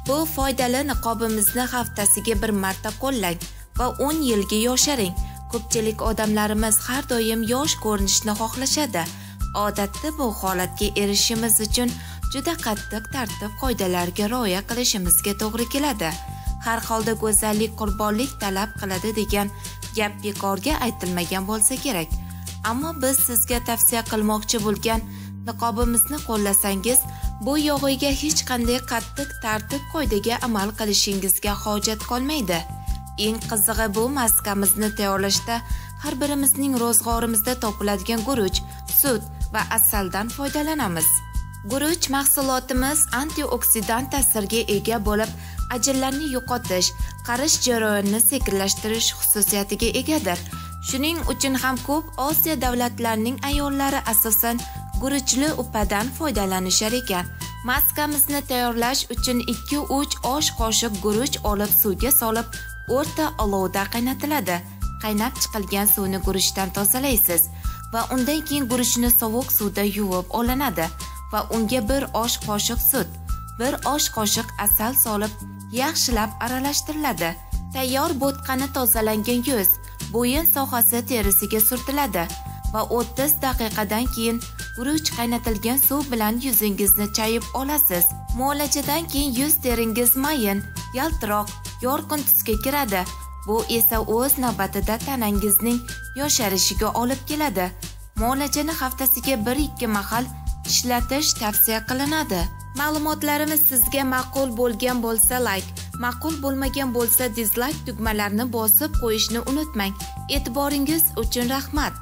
Bu foydali niqobimizni haftasiga bir marta qo'llang va 10 yilga yosharing. Ko'pchilik odamlarimiz har doim yosh ko'rinishni xohlashadi. Odatda bu holatga erishishimiz uchun juda qattiq tartib qoidalarga rioya qilishimizga to'g'ri keladi. Har holda go'zallik qurbonlik talab qiladi degan gap bekorga aytilmagan bo'lsa kerak. Ammo biz sizga tavsiya qilmoqchi bo'lgan niqobimizni qo'llasangiz, bu yog'iga hech qanday qattiq tartib qoidaga amal qilishingizga hojat qolmaydi. Eng qizig'i, bu maskamizni tayyorlashda har birimizning ro'zg'orimizda topiladigan guruch, sut va asaldan foydalanamiz. Guruch mahsulotimiz antioksidant ta'sirga ega bo'lib, ajinlarni yo'qotish, qarish jarayonini sekinlashtirish xususiyatiga egadir. Shuning uchun ham ko'p Osiyo davlatlarining ayollari asosan guruchli upadan foydalanishar ekan. Maskamizni tayyorlash uchun 2-3 osh qoshiq guruch olib suvga solib, o'rta olovda qaynatiladi. Qaynab chiqilgan suvni guruchdan tozalaysiz va undan keyin guruchni sovuq suvda yuvib olinadi va unga 1 osh qoshiq sut, 1 osh qoshiq asal solib yaxshilab aralashtiriladi. Tayyor bo'tqani tozalangan yuz, bo'yin sohasi terisiga surtiladi va 30 daqiqadan keyin guruch qaynatilgan suv bilan yuzingizni chayib olasiz. Muolajadan keyin yuz teringiz mayin, yaltiroq, yorqin tusga kiradi. Bu esa o'z navbatida tanangizning yosharishiga olib keladi. Muolajani haftasiga 1-2 mahal ishlatish tavsiya qilinadi. Ma'lumotlarimiz sizga ma'qul bo'lgan bo'lsa like, ma'qul bo'lmagan bo'lsa dislike tugmalarini bosib qo'yishni unutmang. E'tiboringiz uchun rahmat.